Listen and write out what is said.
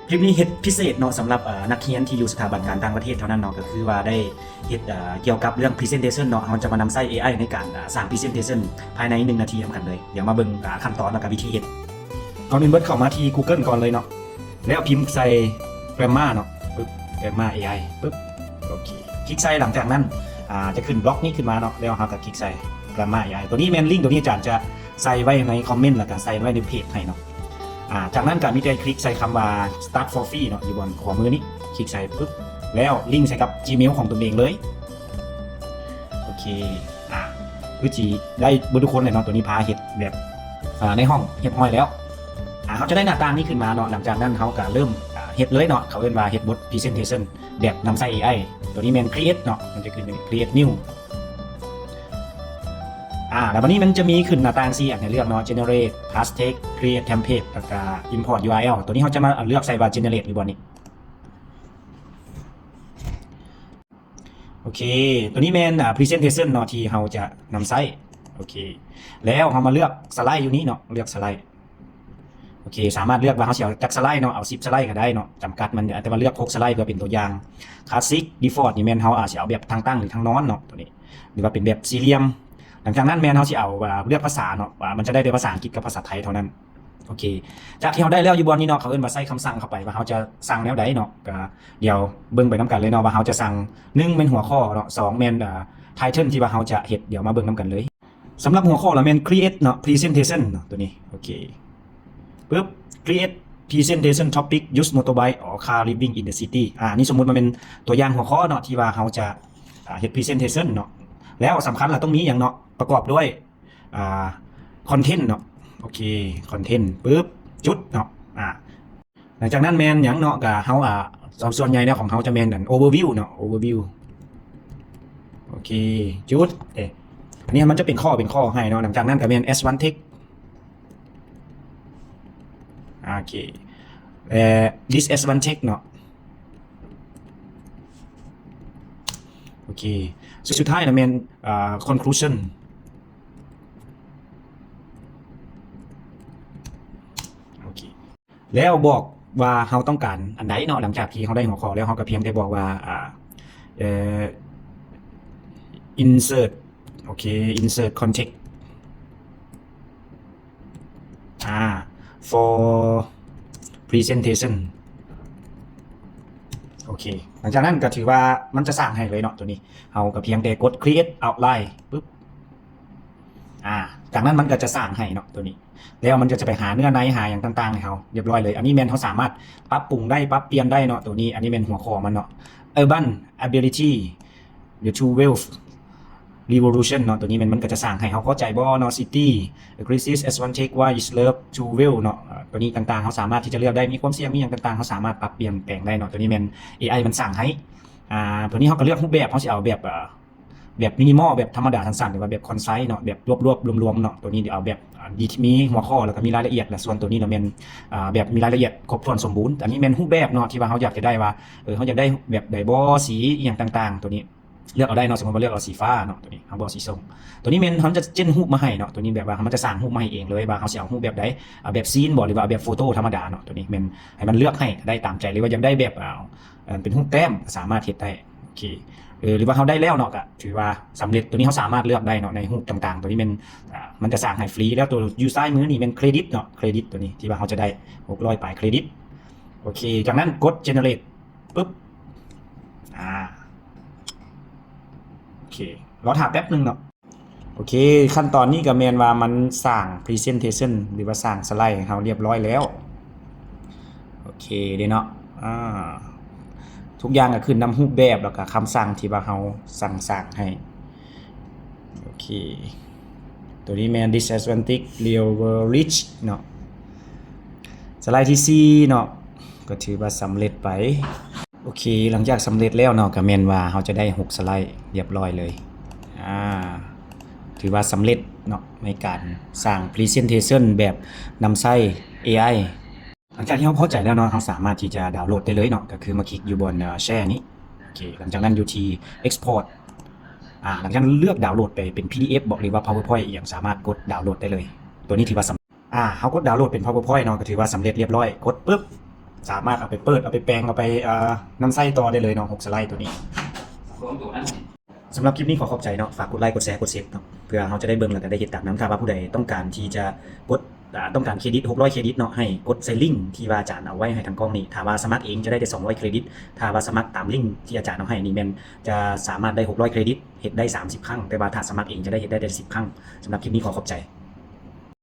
ຄລິບນີ້ເຮັດພິເສດເນາະ ສຳລັບ ເອີ ນັກຮຽນທີ່ຢູ່ສະຖາບັນການຕ່າງປະເທດເທົ່ານັ້ນເນາະ ກໍຄືວ່າໄດ້ເຮັດ ເອີ ກ່ຽວກັບເລື່ອງ presentation ເນາະ. ເຮົາຈະມານຳໃຊ້ ເອໄອ ໃນການ ເອີ ສ້າງ presentation ພາຍໃນໜຶ່ງນາທີນຳກັນເລີຍ. ດຽວມາເບິ່ງ ເອີ ຂັ້ນຕອນ ແລ້ວກໍວິທີເຮັດ. ກ່ອນອື່ນເບິດເຂົ້າມາທີ່ Google ກ່ອນເລີຍເນາະ ແລ້ວພິມໃສ່ Grammar ເນາະ ປຶບ Grammar ເອໄອ ປຶບ ໂອເຄ ຄລິກໃສ່. ຫຼັງຈາກນັ້ນ ອາ ຈະຂຶ້ນບລັອກນີ້ຂຶ້ນມາເນາະ ແລ້ວເຮົາກໍຄລິກໃສ່ Grammar ເອໄອ. ຕົວນີ້ແມ່ນລິ້ງ ຕົວນີ້ອາຈານຈະໃສ່ໄວ້ໃນຄອມເມັນ ແລ້ວກໍໃສ່ໄວ້ໃນເພຈໃຫ້ເນາະ. ອາ ຈາກນັ້ນກໍມີແຕ່ຄລິກໃສ່ຄຳວ່າ Start for Free ເນາະ ຢູ່ບ່ອນຂວາມືນີ້ ຄລິກໃສ່ປຶບ ແລ້ວລິ້ງໃສ່ກັບ Gmail ຂອງຕົນເອງເລີຍ. ໂອເຄ ອາ ຄືຊິໄດ້ເບິດທຸກຄົນເລີຍເນາະ. ຕົວນີ້ພາເຮັດແບບ ອາ ໃນຫ້ອງຮຽບຮ້ອຍແລ້ວ. ອາ ເຮົາຈະໄດ້ໜ້າຕ່າງນີ້ຂຶ້ນມາເນາະ. ຫຼັງຈາກນັ້ນເຮົາກໍເລີ່ມ ອາ ເຮັດເລີຍເນາະ. ເຂົາເອີ້ນວ່າເຮັດບົດ presentation ແບບນຳໃຊ້ ເອໄອ. ຕົວນີ້ແມ່ນ Create ເນາະ ມັນຈະຂຶ້ນ Create New. ອາ ແລ້ວບັດນີ້ມັນຈະມີຂຶ້ນໜ້າຕ່າງສີ່ອັນໃຫ້ເລືອກເນາະ Generate Past Text, Create Template ແລ້ວກະ Import ຢູ ອາ ແອລ. ຕົວນີ້ເຮົາຈະມາເລືອກໃສ່ວ່າ Generate ຢູ່ບ່ອນນີ້. ໂອເຄ ຕົວນີ້ແມ່ນ ອາ Presentation ເນາະ ທີ່ເຮົາຈະນຳໃຊ້. ໂອເຄ ແລ້ວເຮົາມາເລືອກສະໄລຢູ່ນີ້ເນາະ ເລືອກສະໄລ. ໂອເຄ ສາມາດເລືອກວ່າເຮົາຊິເອົາຈັກສະໄລເນາະ ເອົາສິບສະໄລກໍໄດ້ເນາະ ຈຳກັດມັນ ແຕ່ວ່າເລືອກຫົກສະໄລເພື່ອເປັນຕົວຢ່າງ. Classic Default ນີ້ແມ່ນເຮົາອາດຊິເອົາແບບທາງຕັ້ງ ຫຼື ທາງນອນເນາະ ຕົວນີ້ ຫຼືວ່າເປັນແບບສີ່ຫຼ່ຽມ. ຫຼັງຈາກນັ້ນແມ່ນເຮົາຊິເອົາ ອາ ເລືອກພາສາເນາະ ວ່າມັນຈະໄດ້ແຕ່ພາສາອັງກິດກັບພາສາໄທເທົ່ານັ້ນ. ໂອເຄ ຈາກທີ່ເຮົາໄດ້ແລ້ວ ຢູ່ບ່ອນນີ້ເນາະ ເຂົາເອີ້ນວ່າໃສ່ຄຳສັ່ງເຂົ້າໄປ ວ່າເຮົາຈະສັ່ງແນວໃດເນາະ. ກໍດຽວເບິ່ງໄປນຳກັນເລີຍເນາະ ວ່າເຮົາຈະສັ່ງ ໜຶ່ງ ແມ່ນຫົວຂໍ້ເນາະ ສອງ ແມ່ນ ເອີ title ທີ່ວ່າເຮົາຈະເຮັດ. ດຽວມາເບິ່ງນຳກັນເລີຍ. ສຳລັບຫົວຂໍ້ລະແມ່ນ Create ເນາະ Presentation ເນາະ ຕົວນີ້. ໂອເຄ ປຶບ Create Presentation Topic Used Motorbike or Car Living in the City. ອາ ນີ້ສົມມຸດວ່າແມ່ນຕົວຢ່າງຫົວຂໍ້ເນາະ ທີ່ວ່າເຮົາຈະ ອາ ເຮັດ Presentation ເນາະ. ແລ້ວສຳຄັນລະຕ້ອງມີຫຍັງເນາະ ປະກອບດ້ວຍ ອາ Content ເນາະ. ໂອເຄ Content ປຶບ ຈຸດເນາະ. ອາ ຫຼັງຈາກນັ້ນແມ່ນຫຍັງເນາະ ກະເຮົາ ອາ ສ່ວນໃຫຍ່ແນວຂອງເຮົາຈະແມ່ນອັນ Overview ເນາະ Overview. ໂອເຄ ຈຸດ ເອ ອັນນີ້ມັນຈະເປັນຂໍ້ເປັນຂໍ້ໃຫ້ເນາະ. ຫຼັງຈາກນັ້ນກະແມ່ນ Advanced Text. ໂອເຄ ແລະ Disadvantage ເນາະ. ໂອເຄ ສຸດ ສຸດທ້າຍລະແມ່ນ ອາ Conclusion. ໂອເຄ ແລ້ວບອກວ່າເຮົາຕ້ອງການອັນໃດເນາະ. ຫຼັງຈາກທີ່ເຮົາໄດ້ຫົວຂໍ້ແລ້ວ ເຮົາກໍພຽງແຕ່ບອກວ່າ ອາ ເອີ insert ໂອເຄ insert context ອາ for presentation. ໂອເຄ ຫຼັງຈາກນັ້ນກໍຖືວ່າມັນຈະສ້າງໃຫ້ເລີຍເນາະ ຕົວນີ້. ເຮົາກໍພຽງແຕ່ກົດ create outline ປຶບ ອາ ຈາກນັ້ນມັນກໍຈະສ້າງໃຫ້ເນາະ ຕົວນີ້. ແລ້ວມັນກໍຈະໄປຫາເນື້ອໃນ ຫາຫຍັງຕ່າງໆໃຫ້ເຮົາຮຽບຮ້ອຍເລີຍ. ອັນນີ້ແມ່ນເຮົາສາມາດປັບປຸງໄດ້ ປັບປ່ຽນໄດ້ເນາະ ຕົວນີ້. ອັນນີ້ແມ່ນຫົວຂໍ້ມັນເນາະ Urban Ability ຫຼື Two Wheel Revolution ເນາະ. ຕົວນີ້ແມ່ນມັນກໍຈະສ້າງໃຫ້ເຮົາພໍໃຈບໍ່ເນາະ City Aggressive Advantage Why is Love Two Wheel ເນາະ. ອາ ຕົວນີ້ຕ່າງໆເຮົາສາມາດທີ່ຈະເລືອກໄດ້ ມີຄວາມສ່ຽງ ມີຫຍັງຕ່າງໆ ເຮົາສາມາດປັບປ່ຽນແປງໄດ້ເນາະ. ຕົວນີ້ແມ່ນ ເອໄອ ມັນສ້າງໃຫ້. ອາ ຕົວນີ້ເຮົາກໍເລືອກຮູບແບບ ເຮົາຊິເອົາແບບ ອາ ແບບ minimal ແບບທຳມະດາສັ້ນໆ ຫຼືວ່າແບບ concise ເນາະ ແບບລວບໆລວມໆເນາະ. ຕົວນີ້ເຮົາເອົາແບບ ອາ ທີ່ມີຫົວຂໍ້ ແລ້ວກໍມີລາຍລະອຽດ ແລະ ສ່ວນຕົວນີ້ລະແມ່ນ ອາ ແບບມີລາຍລະອຽດຄົບຖ້ວນສົມບູນ. ອັນນີ້ແມ່ນຮູບແບບເນາະ ທີ່ວ່າເຮົາຢາກຈະໄດ້ວ່າ ເອີ ເຮົາຢາກໄດ້ແບບໃດບໍ່ ສີອີ່ຫຍັງຕ່າງໆ. ຕົວນີ້ເລືອກເອົາໄດ້ເນາະ. ສົມມຸດວ່າເລືອກເອົາສີຟ້າເນາະ ຕົວນີ້ເຮົາບໍ່ເອົາສີສົ້ມ. ຕົວນີ້ແມ່ນເຮົາຈະເຈນຮູບມາໃຫ້ເນາະ. ຕົວນີ້ແບບວ່າມັນຈະສ້າງຮູບມາໃຫ້ເອງເລີຍ ວ່າເຮົາຊິເອົາຮູບແບບໃດ ເອົາແບບຊີນບໍ່ ຫຼືວ່າເອົາແບບໂຟໂຕ້ທຳມະດາເນາະ. ຕົວນີ້ແມ່ນໃຫ້ມັນເລືອກໃຫ້ໄດ້ຕາມໃຈ ຫຼືວ່າຢາກໄດ້ແບບ ເອີ ເປັນຮູບແຕ້ມ ສາມາດເຮັດໄດ້. ໂອເຄ ເອີ ຫຼືວ່າເຮົາໄດ້ແລ້ວເນາະ ກໍຖືວ່າສຳເລັດ. ຕົວນີ້ເຮົາສາມາດເລືອກໄດ້ເນາະ ໃນຮູບຕ່າງໆ. ຕົວນີ້ແມ່ນ ອາ ມັນຈະສ້າງໃຫ້ຟຣີ ແລ້ວຕົວຢູ່ຊ້າຍມືນີ້ແມ່ນເຄຣດິດເນາະ ເຄຣດິດ ຕົວນີ້ທີ່ວ່າເຮົາຈະໄດ້ຫົກຮ້ອຍປາຍເຄຣດິດ. ໂອເຄ ຈາກນັ້ນກົດ generate ປຶບ ອາ ໂອເຄ ລໍຖ້າແປັບໜຶ່ງເນາະ. ໂອເຄ ຂັ້ນຕອນນີ້ກໍແມ່ນວ່າມັນສ້າງ presentation ຫຼືວ່າສ້າງສະໄລໃຫ້ເຮົາຮຽບຮ້ອຍແລ້ວ. ໂອເຄເດ້ເນາະ ອາ ທຸກຢ່າງກໍຂຶ້ນນຳຮູບແບບ ແລ້ວກໍຄຳສັ່ງທີ່ວ່າເຮົາສັ່ງສ້າງໃຫ້. ໂອເຄ ຕົວນີ້ແມ່ນ disadvantage leverage ເນາະ ສະໄລທີສີ່ເນາະ ກໍຖືວ່າສຳເລັດໄປ. ໂອເຄ ຫຼັງຈາກສຳເລັດແລ້ວເນາະ ກໍແມ່ນວ່າເຮົາຈະໄດ້ຫົກສະໄລຮຽບຮ້ອຍເລີຍ. ອາ ຖືວ່າສຳເລັດເນາະ ໃນການສ້າງ presentation ແບບນຳໃຊ້ ເອໄອ. ຫຼັງຈາກທີ່ເຮົາພໍໃຈແລ້ວເນາະ ເຮົາສາມາດທີ່ຈະດາວໂຫຼດໄດ້ເລີຍເນາະ ກໍຄືມາຄລິກຢູ່ບ່ອນ ແຊ ນີ້. ໂອເຄ ຫຼັງຈາກນັ້ນຢູ່ທີ່ export ອາ ຫຼັງຈາກນັ້ນເລືອກດາວໂຫຼດໄປເປັນ PDF ບໍ ຫຼືວ່າ PowerPoint ອີ່ຫຍັງ ສາມາດກົດດາວໂຫຼດໄດ້ເລີຍ. ຕົວນີ້ຖືວ່າສຳ ອາ ເຮົາກົດດາວໂຫຼດເປັນ PowerPoint ເນາະ ກໍຖືວ່າສຳເລັດຮຽບຮ້ອຍ. ກົດປຶບ ສາມາດເອົາໄປເປີດ ເອົາໄປແປງ ເອົາໄປ ເອີ ນຳໃຊ້ຕໍ່ໄດ້ເລີຍເນາະ ຫົກສະໄລໂຕນີ້. ສຳລັບຄລິບນີ້ຂໍຂອບໃຈເນາະ ຝາກກົດໄລ ກົດແຊ ກົດເຊັບເນາະ ເພື່ອເຮົາຈະໄດ້ເບິ່ງ ແລ້ວກໍໄດ້ເຮັດຕາມນຳ. ຖ້າວ່າຜູ້ໃດຕ້ອງການທີ່ຈະກົດ ອາ ຕ້ອງການເຄຣດິດ ຫົກຮ້ອຍເຄຣດິດເນາະ ໃຫ້ກົດໃສ່ລິ້ງທີ່ວ່າອາຈານເອົາໄວ້ໃຫ້ທາງກ້ອງນີ້. ຖ້າວ່າສະໝັກເອງຈະໄດ້ແຕ່ສອງຮ້ອຍເຄຣດິດ ຖ້າວ່າສະໝັກຕາມລິ້ງທີ່ອາຈານເອົາໃຫ້ນີ້ ແມ່ນຈະສາມາດໄດ້ຫົກຮ້ອຍເຄຣດິດ ເຮັດໄດ້ສາມສິບຄັ້ງ, ແຕ່ວ່າຖ້າສະໝັກເອງຈະໄດ້ເຮັດໄດ້ແຕ່ສິບຄັ້ງ. ສຳລັບຄລິບນີ້ຂໍຂອບໃຈ.